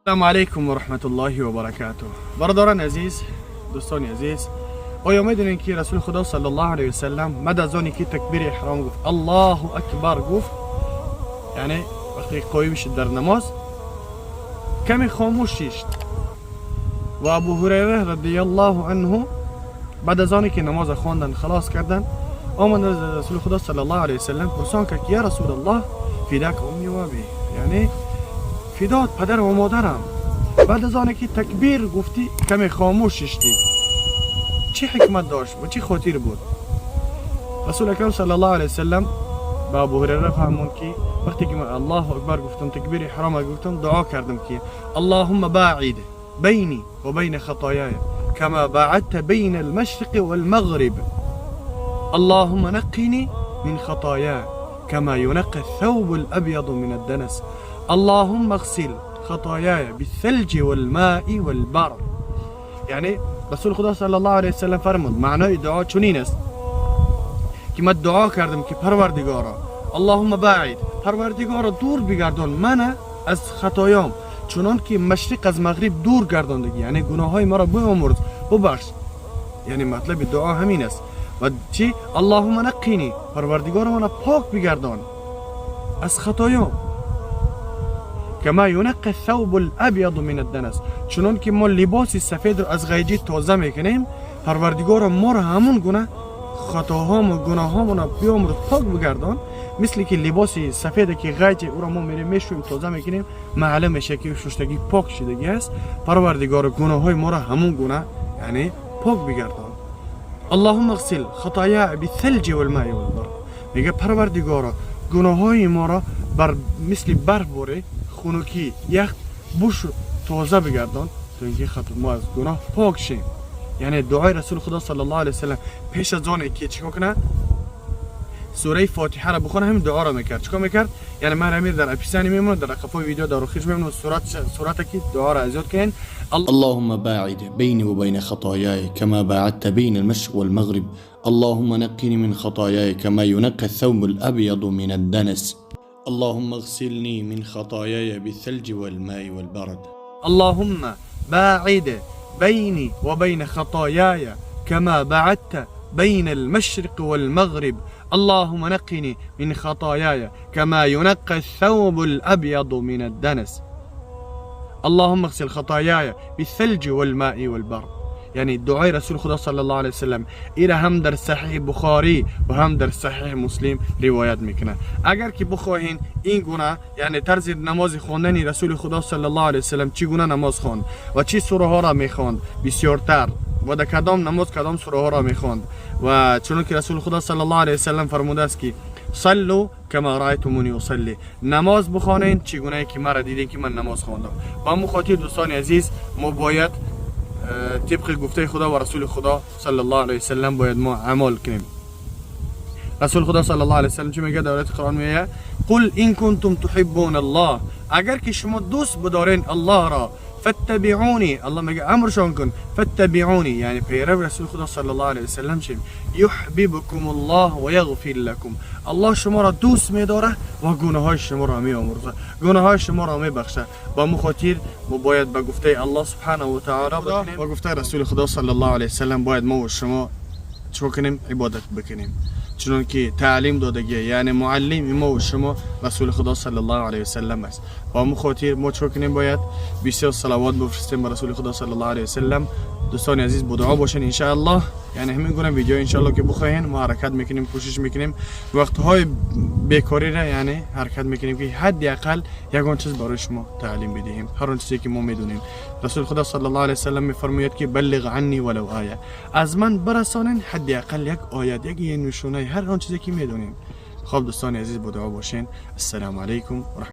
السلام علیکم و رحمت الله و برکاته. برادران عزیز، دوستان عزیز، آیا میدونین که رسول خدا صلی الله علیه وسلم بعد از آنی که تکبیر احرام گفت، الله اکبر گفت، یعنی وقتی قایم شد در نماز، کمی خاموش شد و ابو هریره رضی الله عنه بعد از آنی که نماز خواندن خلاص کردن، آمد از رسول خدا صلی الله علیه وسلم پرسان کرد که یا رسول الله، فداک امی و ابی، یعنی فدات پدر و مادرم، بعد از آنی که تکبیر گفتی کمی خاموش شدی، چه حکمت داشت و چه خاطر بود؟ رسول اکرم صلی الله علیه وسلم به ابو هریره فرمود که وقتی که من الله اکبر گفتم، تکبیر احرام گفتم، دعا کردم که اللهم باعد بینی و بین خطایای كما باعدت بین المشرق والمغرب، اللهم نقني من خطاياي كما ينقى الثوب الأبيض من الدنس، اللهم اغسل خطاياي بالثلج والماء والبرد. یعنی رسول خدا صلی الله علیه وسلم فرمود، معنای دعا چنین است که من دعا کردم که پروردگارا، اللهم باعد، پروردگارا دور بگردان من از خطایام، چنان که مشرق از مغرب دور گرداندگی، یعنی گناه های مرا بیامرز، ببخش. یعنی مطلب دعا همین است. و چی؟ اللهم نقنی، پروردگار من پاک بگردان از خطایام، کما ینقی الثوب الابیض من الدنس، چنان که ما لباس سفید رو از غیجی تازه میکنیم، پروردگار ما رو همون گونه خطاهام و گناهامون رو بیامرز، پاک بگردان، مثل که لباس سفید که غیج او را ما میریم میشویم، تازه میکنیم، معلوم میشه که شستگی پاک شدگی است. پروردگار گناه های ما را همون گونه یعنی پاک بگردان. اللهم اغسل خطاياي بالثلج والماء والبرد. میگه پروردگارا گناه های ما را بر مثل برف باره خنکی یخ بوش تازه بگردان تا اینکه ما از گناه پاک شیم. یعنی دعای رسول خدا صلی الله علیه وسلم پیش از آن که چیکار کنه، سوره فاتحه را بخونه، همین دعا را میکرد. چیکار میکرد؟ یعنی من امیر در описание میمونم، در قفای ویدیو در آخرش میمونم، صورت که دعا را از یاد کنین. اللهم باعد بيني وبين خطاياي كما باعدت بين المشرق والمغرب، اللهم نقني من خطاياي كما ينقى الثوب الأبيض من الدنس، اللهم اغسلني من خطاياي بالثلج والماء والبرد. اللهم باعد بيني وبين خطاياي كما باعدت بين المشرق والمغرب، اللهم نقني من خطاياي كما ينقى الثوب الأبيض من الدنس، اللهم اغسل خطاياي بالثلج والماء والبرد. یعنی دعای رسول خدا صلی الله علیه وسلم ایره هم در صحیح بخاری و هم در صحیح مسلم روایت میکنه. اگر که بخواهین این گونه یعنی طرز نماز خواندن رسول خدا صلی الله علیه وسلم، چگونه نماز خواند و چی سوره ها را میخواند بسیارتر و در کدام نماز کدام سوره ها را میخواند و چون که رسول خدا صلی الله علیه وسلم فرموده است که صلوا کما رأیتمونی اصلی، نماز بخوانین چگونه که مرا دیدین که من نماز خواندم. با همو خاطر دوستان عزیز، ما باید طبق گفته خدا و رسول خدا صلی الله علیه وسلم باید ما عمل کنیم. رسول خدا صلی الله علیه وسلم چی میگه؟ در آیت قرآن میگه قل ان کنتم تحبون الله، اگر که شما دوست بدارین الله را، فاتبعونی، الله میگه امرشان کن، فاتبعونی، یعنی پیرو رسول خدا صلی الله علیه وسلم شیم، یحببکم الله و یغفر لکم، الله شما را دوست میداره و گناه های شما را میامرزه، گناه های شما را میبخشه. با مو خاطر ما باید به گفته الله سبحانه و تعالی و گفته رسول خدا صلی الله علیه وسلم باید ما و شما چه کنیم؟ عبادت بکنیم، چون که تعلیم دادگی، یعنی معلم ما و شما رسول خدا صلی الله علیه وسلم است. با مو خاطر ما چه کنیم؟ باید بسیار صلوات بفرستیم به رسول خدا صلی الله علیه وسلم. دوستان عزیز، با دعا باشین ان الله. یعنی همین گونه ویدیو ان الله که بخواین ما حرکت میکنیم، کوشش میکنیم، وقتهای بیکاری را یعنی حرکت میکنیم که حداقل یگان چیز برای شما تعلیم بدهیم، هر آن چیزی که ما میدونیم. رسول خدا صلی الله علیه وسلم میفرماید که بلغ عنی ولو آیه، از من برسانین حداقل یک آیت، یک نشونه، هر آن چیزی که میدونیم. خب دوستان عزیز، با دعا باشین. السلام علیکم و